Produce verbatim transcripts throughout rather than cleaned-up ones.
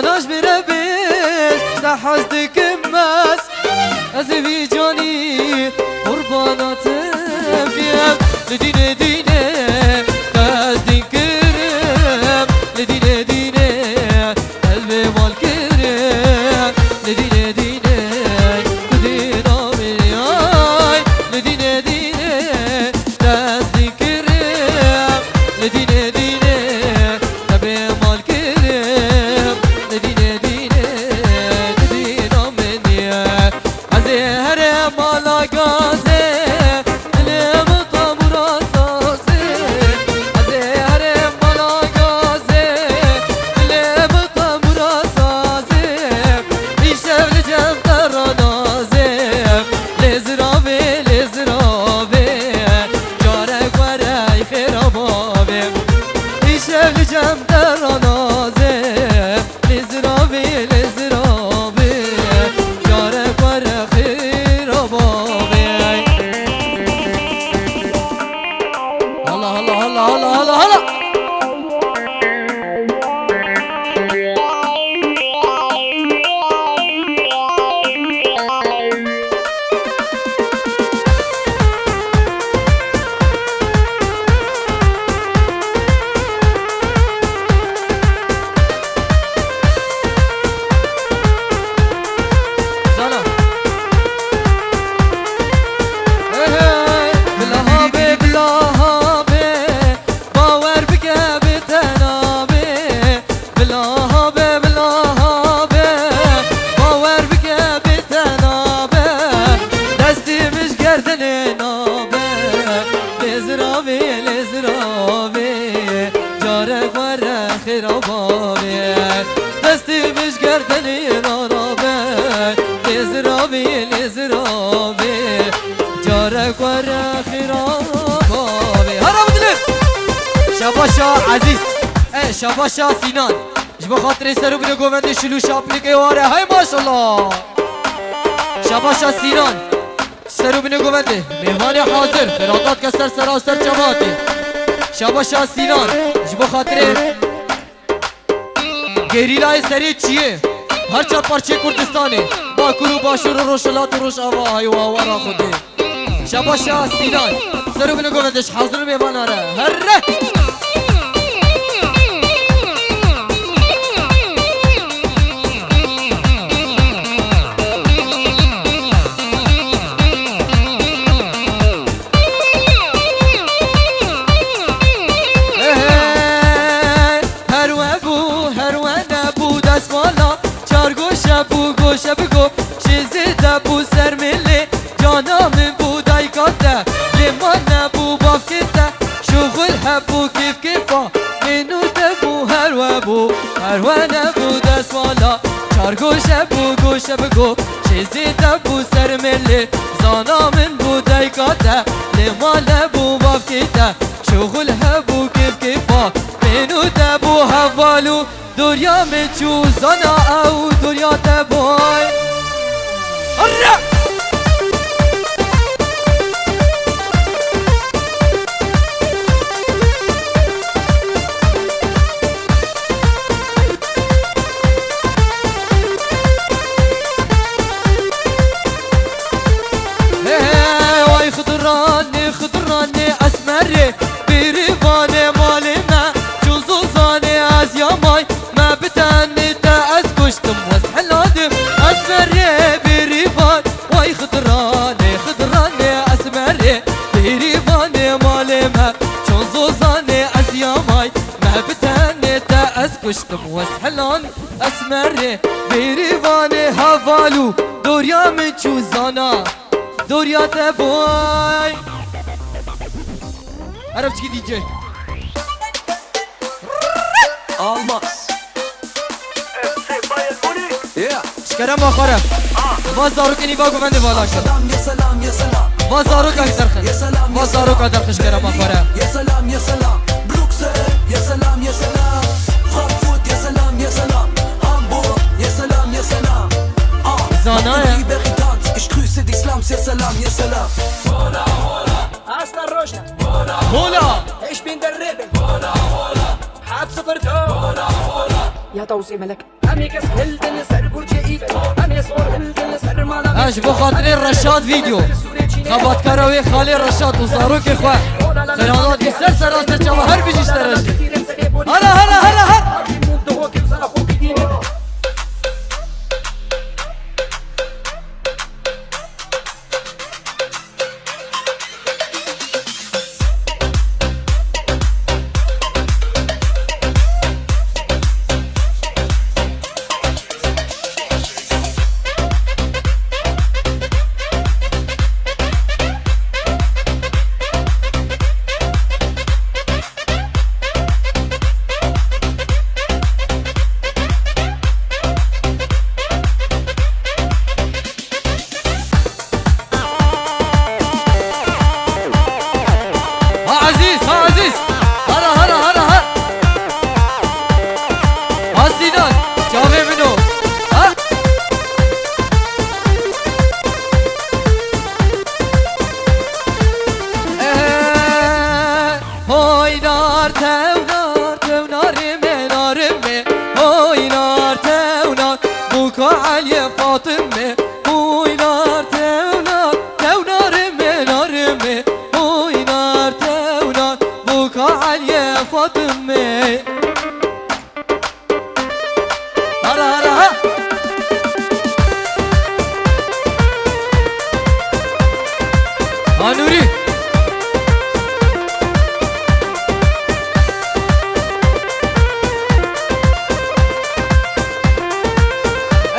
Naş bire bêj, te hez dikim ez, ez ê vî canî qurbana te bîm. Li dînê dînê te ez dîn kirim, li dînê dînê ez vê mal kirim, li dînê dînê tu dîna min yay, li dînê dînê te ez dîn kirim, li dînê dînê te bê mal kirim, li dînê dînê tu dîna min ye. Ez ê here mala gazê, dilê min qamûra sazê. Ez ê here mala gazê, dilê min qamûra sazê. Îşev li cem te ranazê, lê ziravê, lê ziravê. Carek were ey xêra bavê. Îşev li cem te ranazê, lê ziravê, lê ziravê. Carek were xêra bavê. Hala, hala, hala, hala, hala, hala. Zana. Hey, hey, bila habe, bila habe. Bawer bike bi te nabe. Bila habe, bila habe. Bawer bike bi te nabe. Destê min ji gerdenê nabe. Lê ziravê, lê ziravê. Carek were xêra bavê. Destê min ji gerdenê narabe. Lê ziravê, lê ziravê. Carek were xêra bavê. Hera bidilin. Şabaşa Ezîz. E, şabaşa Sînan. Ji bo xatirê ser û binê govendê şilû şaplikê ware. Hey maşallah. Şabaşa Sînan. Ser û binê govendê. Mêvanê hazir. Xêrata dike ser sera û ser çevatê. Şabaşa Sînan. Ji bo xatirê gerîlayê serê çiyê. Her çar parçeyê Kurdistanê. Bakur û Başûr û Rojhilat û Rojava. Hay wa wara Xwedê. Şabaşa Sînan. Ser û binê govendê ji hazir û mêvana re. Herre! Hey, hey. Her we bû, her we nebû destmala, çar goşe bû, goşe bi go, şêzê de bû ser mêlê, cana min bû dayika te, lê ma nebû bavkê te, şuxul hebû kêf kêfa, mênû te bû, her we bû, her we nebû destmala, çar goşe bû, goşe bi go, şêzê de bû ser mêlê, zana min bû dayika te, lê ma nebû bavkê te, şuxul hebû kêf kêfa, mênû te bû hevalû, doriya min çû, zana ew doriya te boy. Arre! Hey, hey, way Xidiranê, Xidiranê esmerê, bêrîvanê malê me, çû zozanê ez yamay, me bi tenê te ez kuştim, wez heladim, esmerê, bêrîvan, way Xidiranê, Xidiranê esmerê, bêrîvanê malê me, çû zozanê ez yamay, me bi tenê te ez kuştim, wez helan. Esmerê, bêrîvanê hevalû, doriya min çû zana, doriya te boy. Arabçikî D J. Almaz. Yeah. Ji kerema xwe re. Va zarokên î va govendê vala kir. Selam, ya selam, ya selam. Va zaroka derxin. Ya selam, va zaroka derxin ji kerema xwe re. Ya selam, ya selam. Bruxelles, ya selam, ya selam. Frankfurt, ya selam, ya selam. Hamburg, ya selam, ya selam. Ah, zana ya. Berry Tanz, ich grüße dich Slums, ya selam, ya selam. Asta roşa. Hola. Ich bin der Rebel. Hab sofort. Heta Husê Melek. Em ê kes hildin li ser burcê îve. Em ê sor hildin li ser mala. Ha, ji bo xatirê Reşat Video. Xebatkara wê xalê Reşat û zarokê xwe. Xêrhadatî ser serastê çava her bijî ji te re jî. Hela, hela, hela, hela. Ha Ezîz, ha Ezîz. Hara, hara, hara, ha. Ha Sînan, çavê min o. Ha? Eh, hoy nar tew nar, tew narê me, narê me. Hoy nar tew nar, bûka Eliyê Fatime. Hoy nar tew nar, tew narê me, narê me. Hoy nar tew nar, bûka Eliyê Fatime. Hara, hara, ha! Ha Nûrî!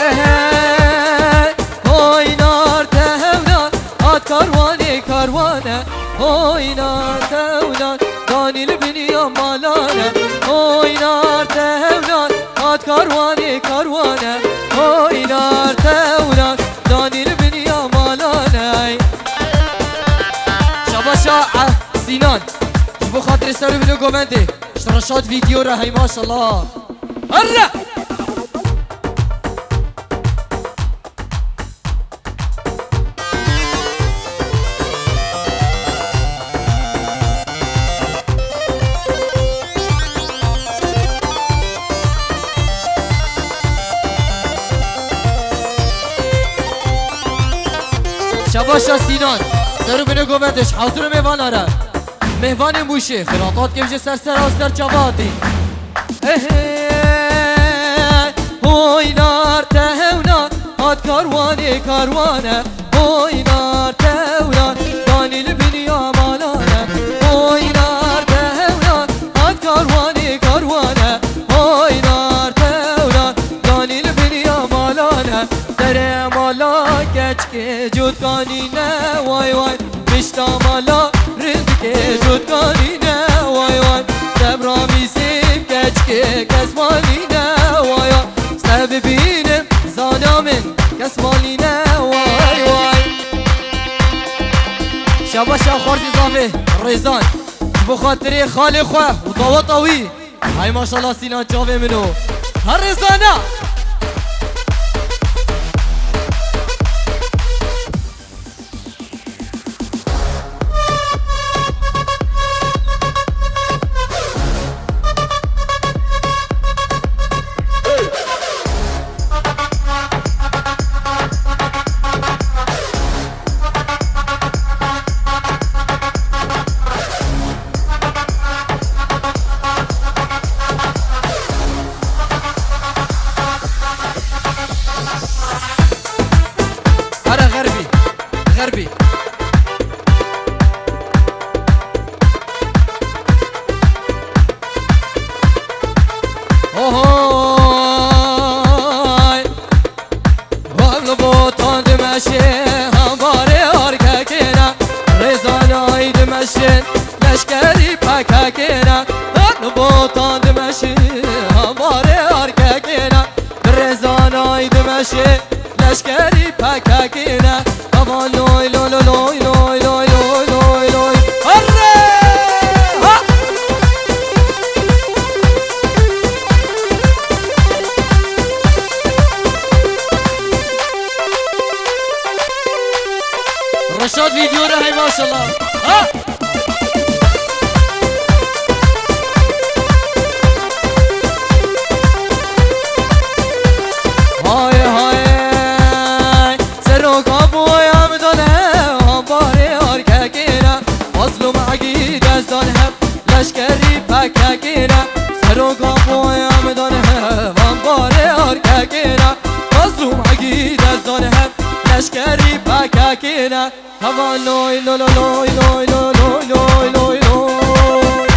Ehe! Hoy nar tewna, hat karwanê karwane. Hoy nar tewna, danî li biniya malane. Hoy nar tewna, hat karwanê karwane. Hoy nar tewna, danî li biniya malane. Şabaşa, eh, Sînan. Ji bo xatirê ser û bino govendê. Ji Reşat Video re hey maşallah. Herre! Şabaşa Sînan. Ser û bino govendê, hazir û mêvan are. Mêvanê Mûşê, xêratat kevje ser ser aster çavatî. Ehe, hoy nar tewna, hat karwanê karwane. Hoy nar tewna, danî li biniya malane. Hoy nar tewna, hat karwanê karwane. Hoy nar tewna, danî li biniya malane. Dere mala keçkê cotkanîne way way. Pişta mala rindikê cotkanîne way way. Sebra mîsîm keçkê kes malîne way way. Se bibînim zana min kes malîne way way. Şabaşa xwarzî zafê Rêzan. Ji bo xatirê xalê xwe û daweta wî. Hay maşallah Sînan çavê min o. Her Rêzana. Here xerbî, xerbî. Ohoy! Ev li botan dimeşê, hembarê arkekê ne. Rêzanayî dimeşin, leşkerî P K K ne. Ev li botan dimeşin, hembarê arkekê ne. Bi rêzanayî dimeşê, leşkerî P K K ne. Aman loy, loy, loy. Herre! Ha! Reşat Video re hey maşallah. Ha! Eşkerî P K K ne. Hava loy, lo, lo, loy, loy, lo, loy, loy, loy, loy.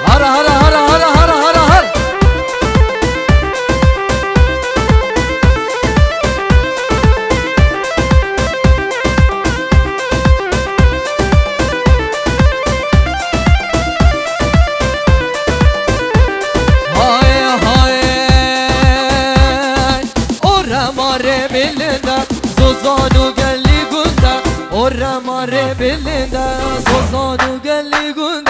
Hara, hara, hara, hara, hara, hara, har. Hay, hay. Ore mare bilinde, zozan û gelî gund e. Ore mare bilinde, zozan û gelî gund e.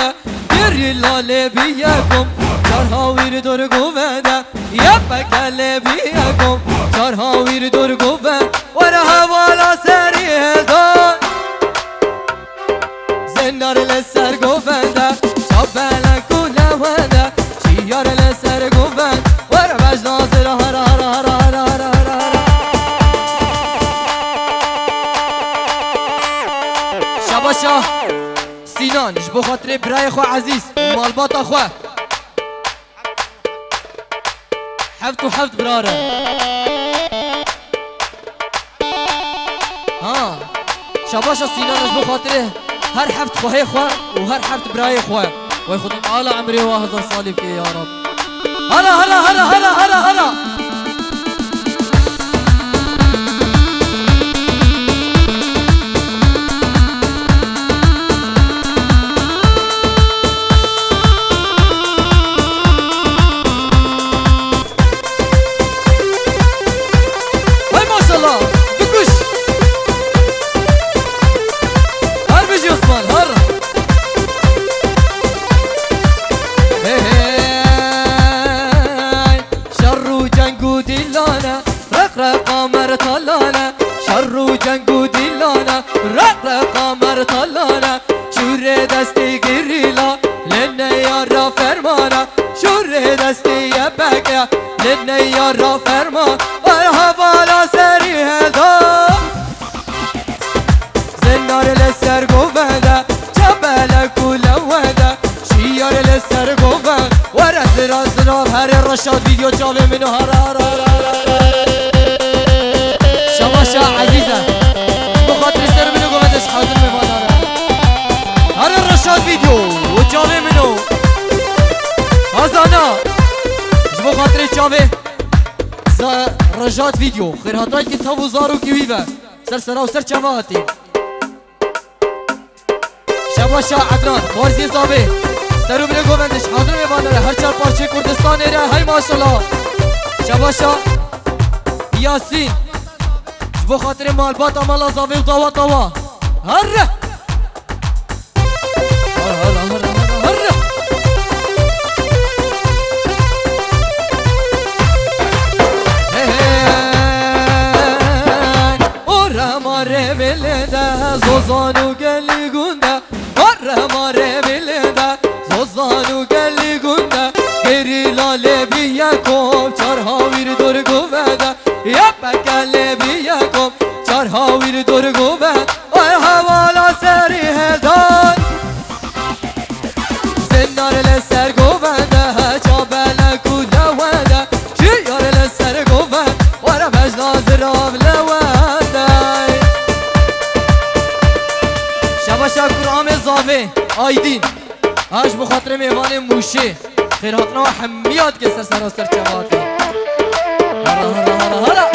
Gerîla lê bi yekom, çar hawîr dur govende. Ye peke lê bi yekom, çar hawîr dur govende. Were hevala serî hêdan. Zindar li ser govende, çav belek û lewende, şiyar li ser govend, were bejna zira hara, hara, hara. Şabaşa Sînan, ji bo xatirê birayê xwe ezîz û malbata xwe. Heft û heft birare. Ha. Şabaşa Sînan, ez bo xatirê her heft xwehê xwe û her heft birayê xwe. Wey Xwedê Teala emrê wa hezar salî bike ya Rab. Hara, hara, hara, hara, hara, hara. Hay maşallah, bikuş. Har bijî Osman, har. Hey, hey. Şer û ceng û dîlane, req reqa mertalane. Şer û ceng û dîlane, req reqa mertalane. Şûrê destê gerîla, lê neyara fermana. Şûrê destê Y P G, lê neyara ferman. Wer hevala serî hêdan. Zindar li ser govende, çav belek û lewende, şiyar li ser govend. Were zira zira, herê Reşad Video çavê min û hara, hara, hara, hara, hara. Şabaşa Ezîze. Bi xatirê ser min û govende ji hazir mêvanan e. Herê Reşad Video û çavê min û Hazana. Ji bo xatirê çavê Za-, Reşad Video. Xêrhatayekî tav û zarokî wî ve. Ser sera û ser çava hatî. Şebaşa Ednan, Xwarziyê Zavê. Ser û binê govend e, hazir mêvanê re, her çar parçeyê Kurdistanê re, hey maşallah. Şebaşa Yasîn. Ji bo xatirê malbata mala Zavê û dawata wa. Herre! Herre, herre, herre, herre, herre. Hey, hey. Ore mare bilinde, zozan û gelî gund e. Ore mare bilinde, zozan û gelî gund e. Gerîla lê bi yeko, çar hawîr dor govend e. Y P G lê bi yeko, çar hawîr dor govend e. Ay hevala serî hêdan. Zindar li ser govend e, çav belek û lewend e. Şiyar li ser govend, were bejna zirav lewend e. Şebaşa Kuramê Zavê, Aydîn. Ha, ji bo xatirê mêvanê Mûşê. Xêrhatina we hemiya dike ser sera û ser çava hatî. Hara, hara, hara, hara.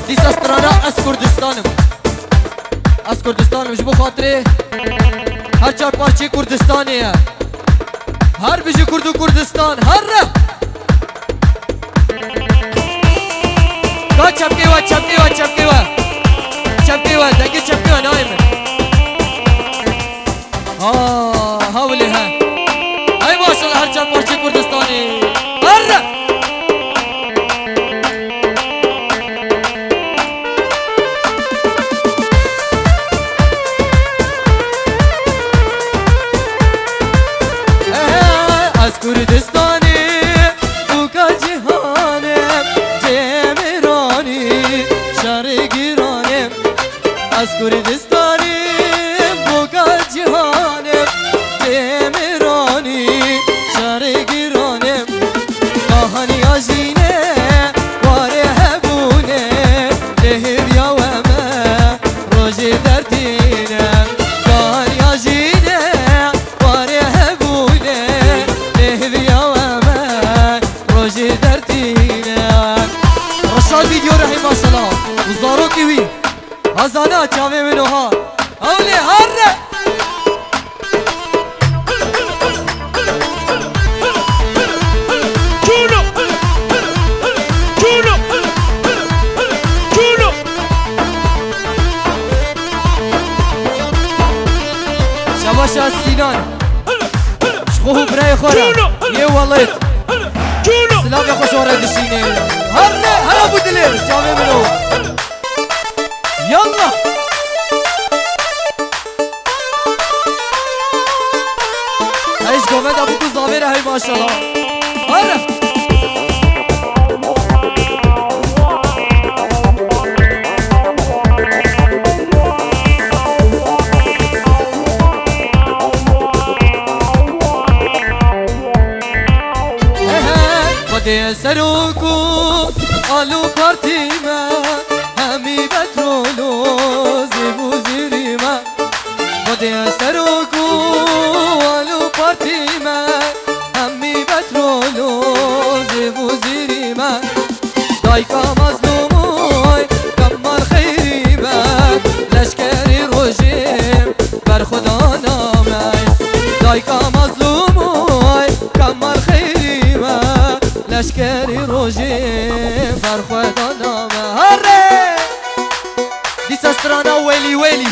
Dîsa strana Ez Kurdistan im. Ez Kurdistan im, ji bo xatirê her çar parçeyê Kurdistanê ye. Her bijî Kurd û Kurdistan, herre! Ka çepkê we, çepkê we, çepkê we. Çepkê we, dengê çepkê we nayê min. Ha, ha wilê he. Hey maşallah, her çar parçeyê Kurdistanê. Herre! Ehe, ez Kurdistanê, boka cîhanê, cem Îranê, şerê Gîranê. Ez Kurdistanê, boka cîhanê, cem Îranê. Tîne, kariya jî ne, warê hebûne, nehviya we me, rojê dertîne. Reşad vîdeo re hey maşallah. Û zarokê wî. Hazana çavê min oha. Ewlê herre. Cuno! Cuno! Cuno! Şabaşa Sînan. Ji xwe û birayê xwe re. Cuno! Yê welêt. Cuno! Silavê xwe ji we re dişîne. Herre, hera bû dilê. Çavê min o. Yallah! Hey, ji govenda bû ku zavê re hey maşallah. Hare! He he, Xwedê serok û alo partî me, hemî petrol û zêv û zîrî me. Xwedê serok û wal û partî me, hemî petrol û zêv û zîrî me. Dayka Mazlûmoy, Kemal Xeyrî me, leşkerî rojê berxwedana me. Dayka Mazlûmoy, Kemal Xeyrî me, leşkerî rojê berxwedana me. Hare! Dîsa strana welî welî.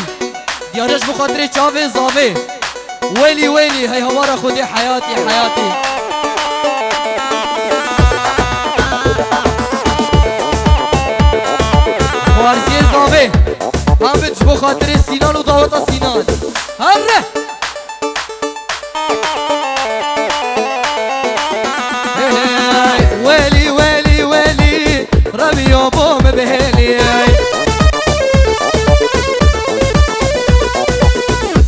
Diyare ji bo xatirê çavê zavê. Welî welî hey hawara Xwedê heyatî heyatî. Xwarziyê zavê. Hamid ji bo xatirê Sînan û daweta Sînan. Herre! Hey, welî, welî, welî, Rebiyo bo min bihêlî.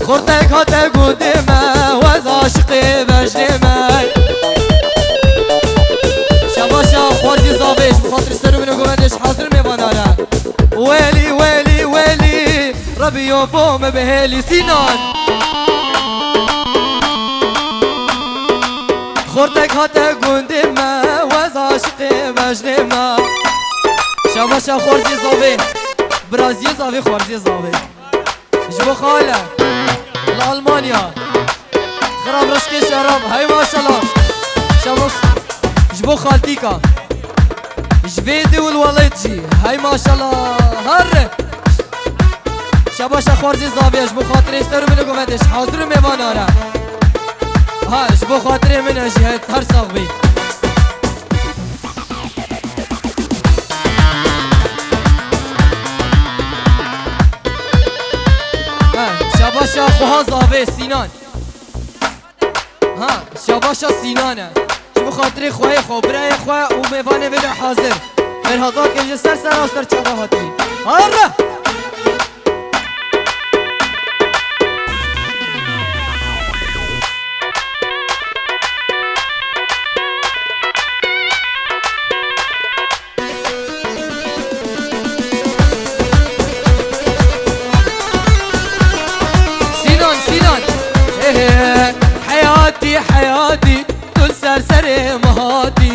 Xortek hate gundê me, wez aşiqê vejnê me. Şabaşa xwarzî zavê, ji bo xatirî ser û min û govendê ji hazir mêvana re. Welî, welî, welî, Rebiyo bo min bihêlî Sînan. Xortek hate gundê me, wez aşiqê vejnê me. Şabaşa xwarziyê zavê. Biraziyê zavê, xwarziyê zavê. Ji bo xale. Li Almanya. Xirab rişkê şerab. Hey maşallah. Şabaş. Ji bo xaltîka. Ji vê dê û welêt jî. Hey maşallah. Herre. Şabaşa xwarzê zavê ji bo xatirê ser û min û govendê ji hazir û mêvana re. Ha, ji bo xatirê min e jî, hey, her sax bî. Ha, şabaşa xweha zavê Sînan. Ha, şabaşa Sînan e. Ji bo xatirê xweyê xwe, birayê xwe û mêvanê vê de hazir. Ferhada ke ji ser sera ser çava hatî. Arre! Sînan, Sînan. He he, heyatî, heyatî, tu li ser serê min hatî.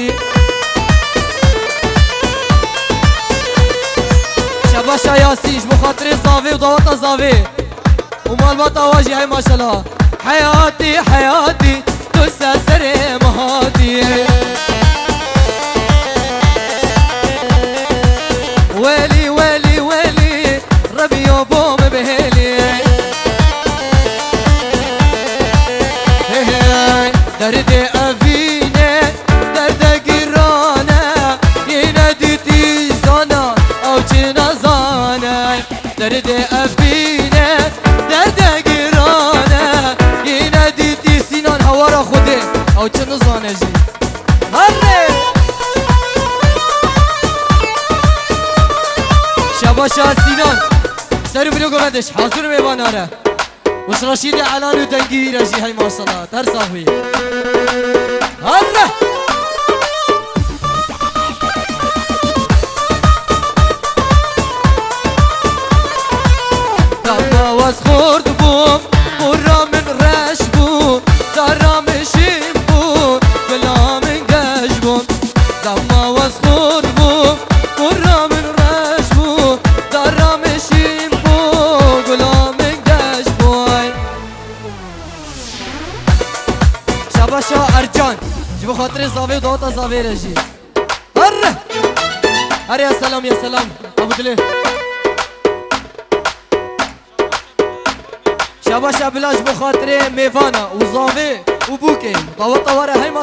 Şebaşa Yasîn, ji bo xatirê zavê û daweta zavê. Û malbata wa jî hey maşallah. Heyatî, heyatî, tu ser serê min hatî. Welî, welî, welî, Rebiyo bo min bihêlî. Hey, hey, derdê evîne, derde giran e, yê nedîtî zana, ew çi nezane. Derdê ev bîne, derde giran e. Yîne dîtî Sînan hewara Xwedê, ew çi nizane jî. Herre! Şebaşa Sînan. Ser û vlog ve diş, hazir mêvana re. Û ji Reşîdê Elan û dengî wî re jî hey maşallah. Tersa wî. Herre! Dama Rê zavê û daweta zavê re jî. Herre! Herre ya selam, ya selam. Abu Dilê. Şabaş e bila ji bo xatirê mêvana û zavê û bûkê. Daweta were heyma.